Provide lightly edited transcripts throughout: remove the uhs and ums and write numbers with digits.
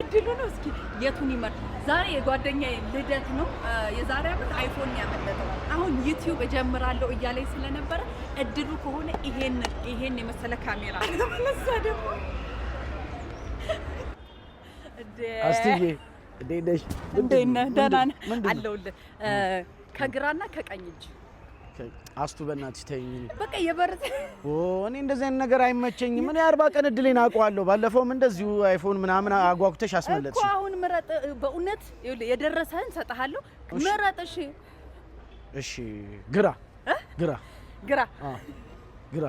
እድሉ ነው። እስኪ የቱን ይመርጥ? ዛሬ የጓደኛዬ ልደት ነው። የዛሬ ዓመት iPhone ያመለጠው፣ አሁን YouTube እጀምራለሁ እያለኝ ስለነበረ እድሉ ከሆነ ይሄን የመሰለ ካሜራ ለዛ ደግሞ እንዴ! አስትዬ፣ እንዴት ነሽ? እንዴት ነህ? ደህና ነህ? ምንድን ነው? አለሁልህ። ከግራና ከቀኝ እጅ። አስቱ፣ በእናትሽ ተይኝ። በቃ የበር ኦ፣ እኔ እንደዚህ አይነት ነገር አይመቸኝም። እኔ 40 ቀን እድሌን አውቀዋለሁ። ባለፈውም እንደዚሁ iPhone ምናምን አጓጉተሽ እኮ አስመለጥሽ። አሁን ምረጥ። በእውነት ይኸውልህ የደረሰህን ሰጥሃለሁ። ምረጥ። እሺ። እሺ፣ ግራ፣ ግራ። ግራ። አ ግራ።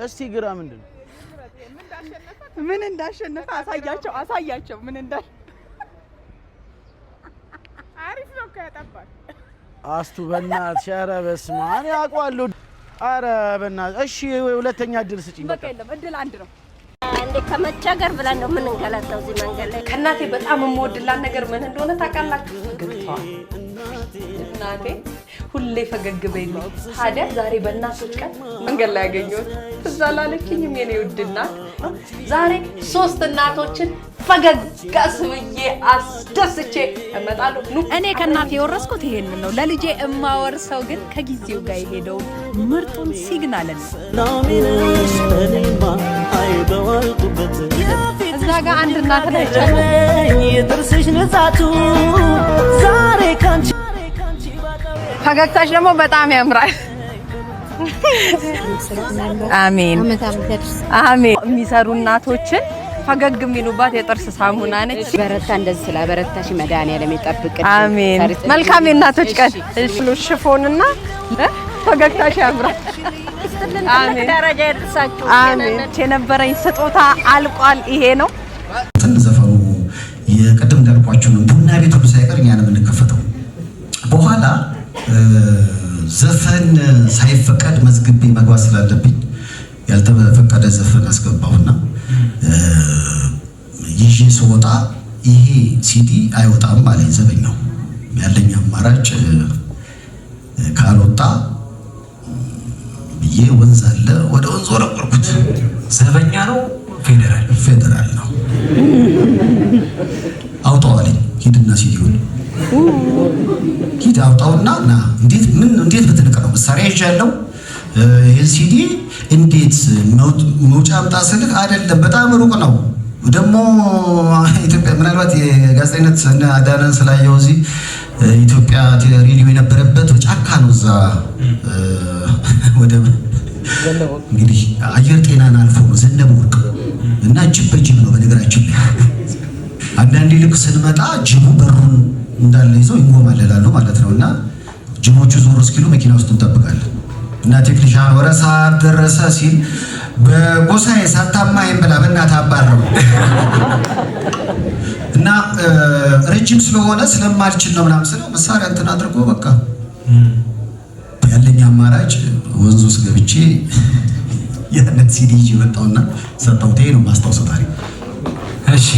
እስቲ ግራ ምንድን ነው? ምን እንዳሸነፈ አሳያቸው፣ አሳያቸው ምን እንዳ አሪፍ ነው እኮ፣ ያጠባል። አስቱ በእናትሽ፣ ኧረ በስመ አብ፣ እኔ አውቀዋለሁ። ኧረ በእናትሽ፣ እሺ ሁለተኛ እድል ስጪኝ። በቃ በቃ። የለም፣ እድል አንድ ነው። እንዴ፣ ከመቸገር ብለን ነው የምንንገላታው እዚህ መንገድ ላይ። ከእናቴ በጣም የምወድላት ነገር ምን እንደሆነ ታውቃላችሁ? ፈገግታዋ። እናቴ ሁሌ ፈገግ በይልኝ። ታዲያ ዛሬ በእናቶች ቀን መንገድ ላይ ያገኘሁት ትዝ አላለችኝም የኔ ውድ እናት። ዛሬ ሶስት እናቶችን ፈገግ አስብዬ አስደስቼ እመጣለሁ። ኑ። እኔ ከእናቴ የወረስኩት ይሄንን ነው። ለልጄ እማወርሰው ግን ከጊዜው ጋር የሄደውን ምርጡን Signal ን ነው። እዛ ጋር አንድ እናት ነች። የጥርስሽ ንጻቱ ዛሬ ካንቺ ፈገግታሽ ደግሞ በጣም ያምራል። አሜን አሜን። የሚሰሩ እናቶችን ፈገግ የሚሉባት የጥርስ ሳሙና ነች። በረታ፣ እንደዚህ ስላበረታሽ መድኃኒዓለም ይጠብቅልሽ። አሜን። መልካም የእናቶች ቀን። እሺ፣ ሽፎንና ፈገግታሽ ያምራል። አሜን። ደረጃ ያድርሳችሁ። አሜን። የነበረኝ ስጦታ አልቋል። ይሄ ነው። እንትን ዘፈኑ የቅድም እንዳልኳችሁ ነው። ቡና ቤት ሁሉ ሳይቀር እኛ ነው የምንከፈተው። በኋላ ዘፈን ሳይፈቀድ መዝግቤ መግባት ስላለብኝ ያልተፈቀደ ዘፈን አስገባሁና ይዤ ስወጣ ይሄ ሲዲ አይወጣም አለኝ ዘበኛው። ያለኝ አማራጭ ካልወጣ ብዬ ወንዝ አለ፣ ወደ ወንዝ ወረወርኩት። ዘበኛ ነው ፌዴራል? ፌዴራል ነው። አውጣው አለኝ። ሂድና ሲዲውን ሂድ አውጣውና ና። እንዴት ምን እንዴት ብትንቅ ነው? መሳሪያ ይዣለሁ። ይህን ሲዲ እንዴት መውጫ አምጣ ስልህ አይደለም፣ በጣም ሩቅ ነው። ደግሞ ኢትዮጵያ ምናልባት የጋዜጠኝነት እነ አዳነን ስላየው እዚህ ኢትዮጵያ ሬዲዮ የነበረበት ጫካ ነው። እዛ ወደ እንግዲህ አየር ጤናን አልፎ ነው፣ ዘነበ ወርቅ እና ጅብ በጅብ ነው። በነገራችን ላይ አንዳንዴ ልክ ስንመጣ ጅቡ በሩን እንዳለ ይዘው ይንጎማለላሉ ማለት ነው። እና ጅቦቹ ዞር እስኪሉ መኪና ውስጥ እንጠብቃለን። እና ቴክኒሻን ወረ ሰዓት ደረሰ ሲል በጎሳዬ ሳታማኝ ብላ በእናትህ አባረው እና ረጅም ስለሆነ ስለማልችል ነው ምናምን ስለው መሳሪያ እንትን አድርጎ በቃ ያለኝ አማራጭ ወንዝ ውስጥ ገብቼ ያንን ሲዲ ይዤ መጣሁና ሰጠሁት። ይሄ ነው ማስታውሰው ታሪክ። እሺ።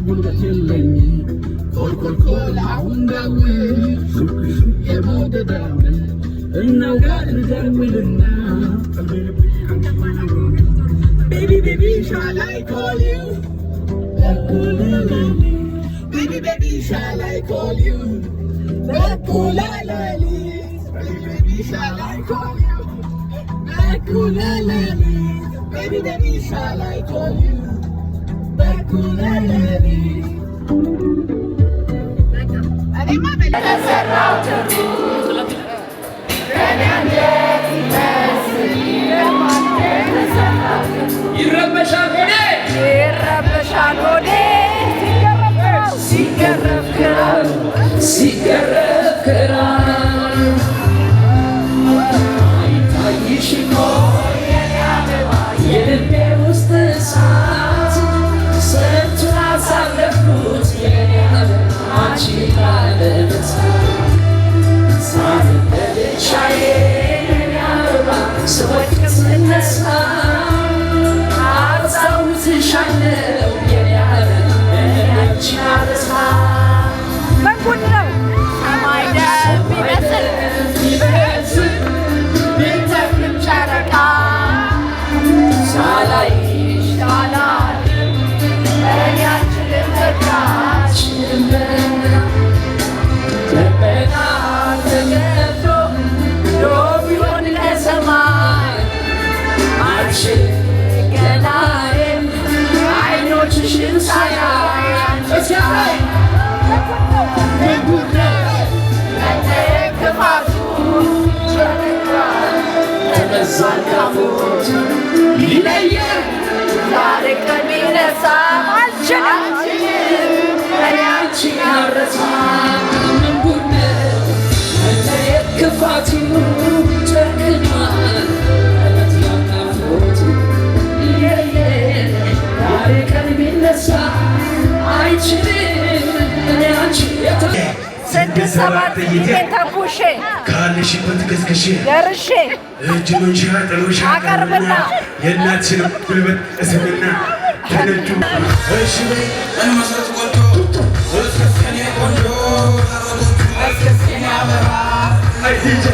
ጉልበት የለኝም። ኮልኮልኮል አሁን ደውል የመውደዳምን እናውጋ እንደውልና Baby, baby, shall I call you? Baby, baby, shall I call you? በኩለ ሌሊት። Baby, baby, shall I call you? በኩለ ሌሊት። Baby, baby, shall I call you? በኩለ ሌሊት። እኔማ የተሰራው ይረበሻል ሆዴ። ይረበሻል ሆዴ ሲገረፍ። ስወድቅ ስነሳ አስታውስሻለሁ የኔ ዓለም እኔ አንቺን አልረሳም። በጉድ ነው ሰማይ ደም ቢመስል ቢመስል ቢተፍም ጨረቃ ሳላይሽ አላድርም እኔ አልችልም በቃ አልችልም ደመና ተገፎ ዶፍ ይሆን ከሰማይ አልችልም ገላዬም አይኖችሽን ሳያይ እስኪ ጉድ ነው መለየት ክፋቱ ተበዛል ናፍቆቱ ሊለየን ዛሬ ቀን ቢነሳ አልችልም እኔ አንቺን አልረሳም። ምን ጉድ ነው መለየት ክፋቱ ጨክኗል ተበዛል ናፍቆቱ ሊለየን ዛሬ ቀን ቢነሳ አይችልም እኔ አንቺን 6 7 ጥይቴን ተኩሼ ካለሽበት ገስግሼ ደርሼ እጅ መንሻ ጥሎሻ አቀርብና የእናትሽን ጉልበት እስምና ተነጁ እሺ በይ አይ ዲጄ